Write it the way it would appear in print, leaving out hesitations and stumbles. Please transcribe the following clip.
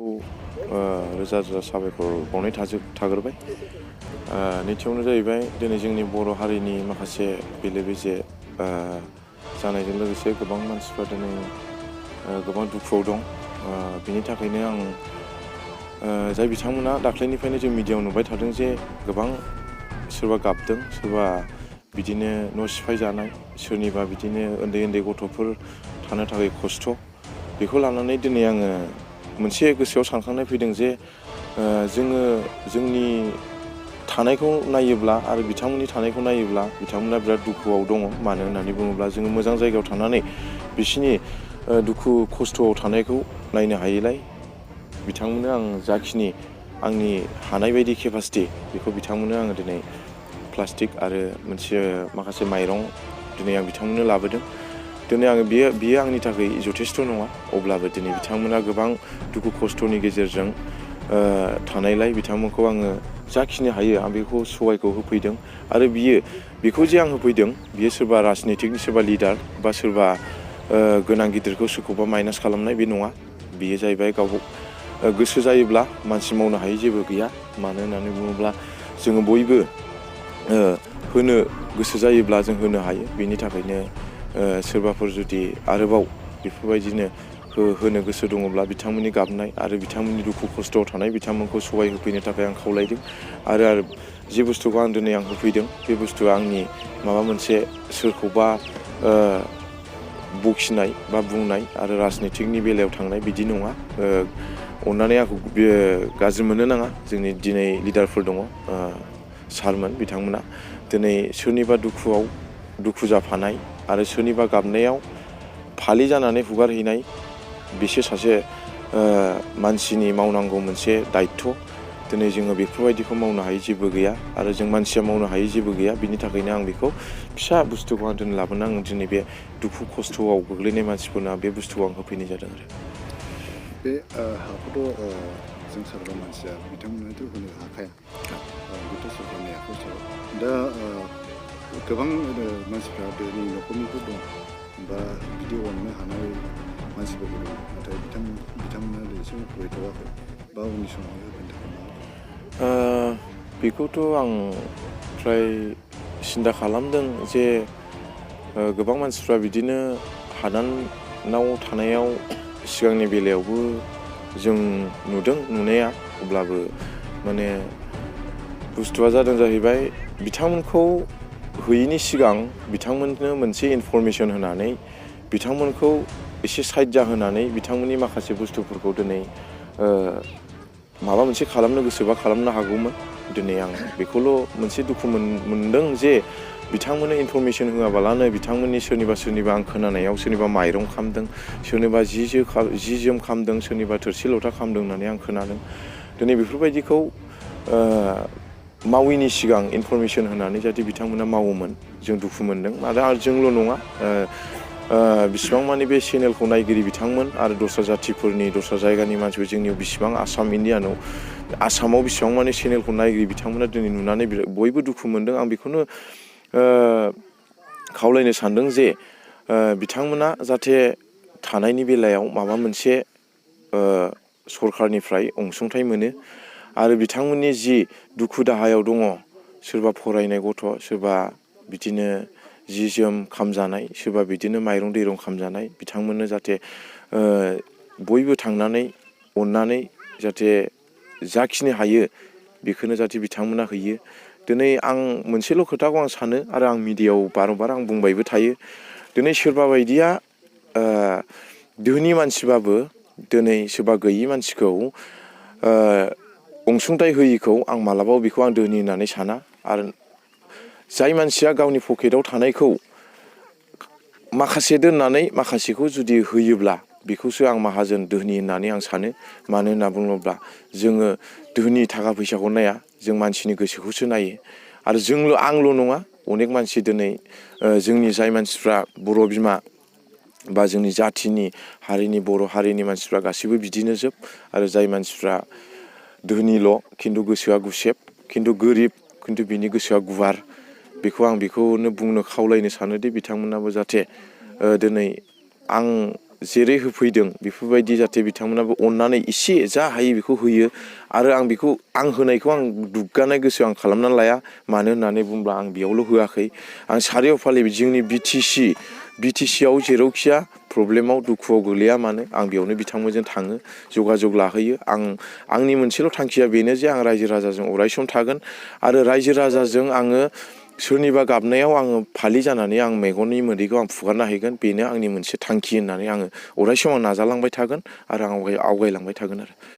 रोजा रोजा साबायखर बावनाय थाग्रोबाय। नैथियावनो जाहैबाय दिनै जोंनि बर' हारिनि माखासे बेले बेजे जानायजों लोगोसे गोबां मानसिफ्रा दिनै गोबां दुखुआव दं। बिनि थाखायनो आं जाय बिथांमोना दाख्लैनिफ्रायनो जों मिडियायाव नुबाय थादों जे गोबां सोरबा गाबदों, सोरबा बिदिनो न' सिफाय जानाय, सोरनिबा बिदिनो उन्दै उन्दै गथ'फोर थानो थाखाय खस्थ'। बेखौ लानानै दिनै आङो मोनसे गोसोआव सानखांनाय फैदों जे जोङो जोंनि थानायखौ नायोब्ला आरो बिथांमोननि थानायखौ नायोब्ला बिथांमोना बिराद दुखुआव दङ। मानो होननानै बुङोब्ला जोङो मोजां जायगायाव थानानै बिसिनि दुखु खस्थ'आव थानायखौ नायनो हायैलाय बिथांमोननो आं जाखिनि आंनि हानाय बायदि केपासिटि बेखौ बिथांमोननो आङो दिनै प्लास्टिक आरो माखासे माइरं दिनै आं बिथांमोननो लाबोदों। दिनै आङो बियो आंनि थाखाय जथेस्थ' नङा, अब्लाबो दिनै बिथांमोना गोबां दुखु खस्थ'नि गेजेरजों थानायलाय बिथांमोनखौ आङो जाखिनि हायो आं बेखौ सहायखौ होफैदों। आरो बेखौ जे आं होफैदों बियो सोरबा राजनितिकनि सोरबा लिडार बा सोरबा गोनां गिदिरखौ सोरखौबा माइनास खालामनाय बे नङा। बियो जाहैबाय गोसो जायोब्ला मानसि मावनो हायै जेबो गैया। मानो होननानै बुङोब्ला जोङो बयबो होनो गोसो जायोब्ला जों होनो हायो। बेनि थाखायनो सोरबाफोर जुदि आरोबाव बेफोरबायदिनो होनो गोसो दङब्ला बिथांमोननि गाबनाय आरो बिथांमोननि दुखु खस्थ'आव थानाय बिथांमोनखौ सहाय होफैनो थाखाय आं खावलायदों। आरो जे बुस्थुखौ दिनै आं होफैदों बे बुस्थुआ आंनि माबा मोनसे सोरखौबा बखिनाय बा बुंनाय आरो राजनितिकनि बेलायाव थांनाय बिदि नङा। अननानै आंखौ गाज्रि मोननो नाङा। जोंनि दिनै लिडारफोर दङ, सारमोन बिथांमोना दिनै सोरनिबा दुखु जाफानाय आरो सोरनिबा गाबनायाव फालि जानानै हुगारहैनाय बिसोर सासे मानसिनि मावनांगौ मोनसे दायित्थ'। दिनै जोङो बेफोरबायदिखौ मावनो हायै जेबो गैया आरो जों मानसिया मावनो हायै जेबो गैया। बिनि थाखायनो आं बेखौ फिसा बुस्थुखौ आं दिनै लाबोना आं दिनै बे दुखु खस्थ'आव गोग्लैनाय मानसिफोरनो बे बुस्थुखौ आं होफैनाय जादों आरो। बे हाखौथ' जों सोरबा मानसिया बिथांमोननोथ' होनो हाखाया। बेथ' सोरखारनि आखायाव थाबाय। दा गोबां मानसिफ्रा धोनि न'खरनिफोर दं बा बिदि अननो हानाय मानसिफोरबो दङ। नाथाय बिथांमोना दिनैसिम होफैथ'वाखै बा उननि समावहाय होफैनो थाखाय मा बुंगोन? बेखौथ' आं फ्राय सिन्था खालामदों जे गोबां मानसिफ्रा बिदिनो हादानाव थानायाव सिगांनि बेलायावबो जों नुदों नुनाया, अब्लाबो माने बुस्थुआ जादों जाहैबाय बिथांमोनखौ होयैनि सिगां बिथांमोननो मोनसे इनफरमेसन होनानै बिथांमोनखौ एसे साइड जाहोनानै बिथांमोननि माखासे बुस्थुफोरखौ दिनै माबा मोनसे खालामनो गोसोबा खालामनो हागौमोन। दिनै आं बेखौल' मोनसे दुखु मोनदों जे बिथांमोननो इनफरमेसन होआबालानो बिथांमोननि सोरनिबा आं खोनानायाव सोरनिबा माइरं खामदों, सोरनिबा जि जोम खामदों, सोरनिबा थोरसि लथा खामदों होननानै आं खोनादों। दिनै बेफोरबायदिखौ माविनि सिगां इनफरमेसन होनानै जाहाथे बिथांमोना मावोमोन जों दुखु मोनदों। आरो जोंल' नङा, बिसिबां मानि बे चेनेलखौ नायगिरि बिथांमोन आरो दस्रा जाथिफोरनि दस्रा जायगानि मानसिफोर जोंनियाव बिसिबां आसामाव बिसिबां मानि चेनेलखौ नायगिरि बिथांमोना दिनै नुनानै बयबो दुखु मोनदों। आं बेखौनो खावलायनो सानदों जे बिथांमोना जाहाथे थानायनि बेलायाव माबा मोनसे सरखारनिफ्राय अनसुंथाइ मोनो आरो बिथांमोननि जि दुखु दाहायाव दङ, सोरबा फरायनाय गथ', सोरबा बिदिनो जि जोम खामजानाय, सोरबा बिदिनो माइरं दैरं खामजानाय, बिथांमोननो जाहाथे बयबो थांनानै अननानै जाहाथे जाखिनि हायो बेखौनो जाहाथे बिथांमोना होयो। दिनै आं मोनसेल' खोथाखौ आं सानो आरो आं मिडियायाव बारंबार आं बुंबायबो थायो। दिनै सोरबा बायदिया धोनि मानसिबाबो दिनै सोरबा गैयि मानसिखौ अनसुंथाइ होयिखौ आं मालाबाबो बेखौ आं धोनि होननानै साना। आरो जाय मानसिया गावनि पकेटाव थानायखौ माखासे दोननानै माखासेखौ जुदि होयोब्ला बेखौसो आं माहाजोन धोनि होननानै आं सानो। मानो होनना बुङोब्ला जोङो धोनि थाखा फैसाखौ नाया, जों मानसिनि गोसोखौसो नायो। आरो आंल' नङा, अनेक मानसि दिनै जोंनि जाय मानसिफ्रा बर' बिमा बा जोंनि जाथिनि हारिनि बर' हारिनि मानसिफ्रा गासैबो बिदिनो जोब। आरो जाय मानसिफ्रा धोनिल' खिन्थु गोसोआ गुसेब, खिन्थु गोरिब खिन्थु बिनि गोसोआ गुवार, बेखौनो बुंनो खावलायनो सानोदि बिथांमोनाबो जाहाथे दिनै आं जेरै होफैदों बेफोरबायदि जाहाथे बिथांमोनाबो अननानै एसे जा हायो बेखौ होयो आरो आं होनायखौ आं दुग्गानाय गोसो आं खालामनानै लाया मानो होननानै बुङोब्ला आं बेयावल' होआखै आं सारिय'फाले जोंनि बिटिसिआव जेरावखिया प्रब्लेमाव दुखुआव गोलैया मानो आं बेयावनो बिथांमोनजों थाङो जगाजग लाहैयो आंनि मोनसेल' थांखिया बेनो जे आं रायजो राजाजों अरायसम थागोन आरो रायजो राजाजों आङो सोरनिबा गाबनायाव आङो फालि जानानै आं मेगननि मोदैखौ आं फुगारना हैगोन बेनो आंनि मोनसे थांखि होननानै आङो अरायसम आं नाजालांबाय थागोन आरो आं आवगायलांबाय थागोन आरो